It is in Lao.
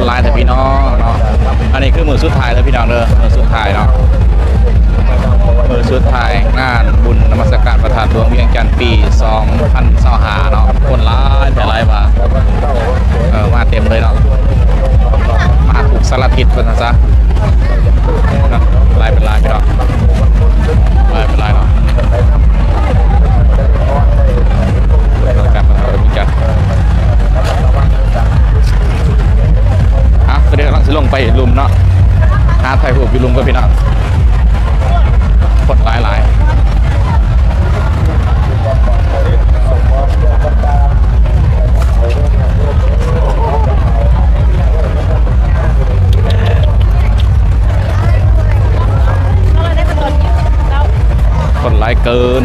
ຫຼາຍແຕ່ພີ່ນ້ອງເນາະ. ອັນນີ້ຄືມື້ສຸດທ້າຍເດີພີ່ນ້ອງເດີ ມື້ສຸດທ້າຍເນາະ ມື້ສຸດທ້າຍງານບຸນນະມັດສະການພະທາດຫຼວງວຽງຈັນປີສອງພັນຊາວຫ້າເນາະ. ຄົນຫຼາຍແທ້ຫຼາຍວ່າ ເອີ ມາເຕັມເລີຍເນາະ ມາທຸກສາລະທິດວ່າຊັ້ນຊະເນາະ. ຫຼາຍເປັນຫຼາຍພີ່ນ້ອງ ຫຼາຍເປັນຫຼາຍເນາະ. ອ່ະ ຕອນນີ້ກຳລັງຊິລົງໄປລຸ່ມເນາະ ຫາຖ່າຍຮູບຢູ່ລຸ່ມກ່ອນພີ່ນ້ອງ ຄົນຫຼາຍໆ. ຄົນຫຼາຍເກີນ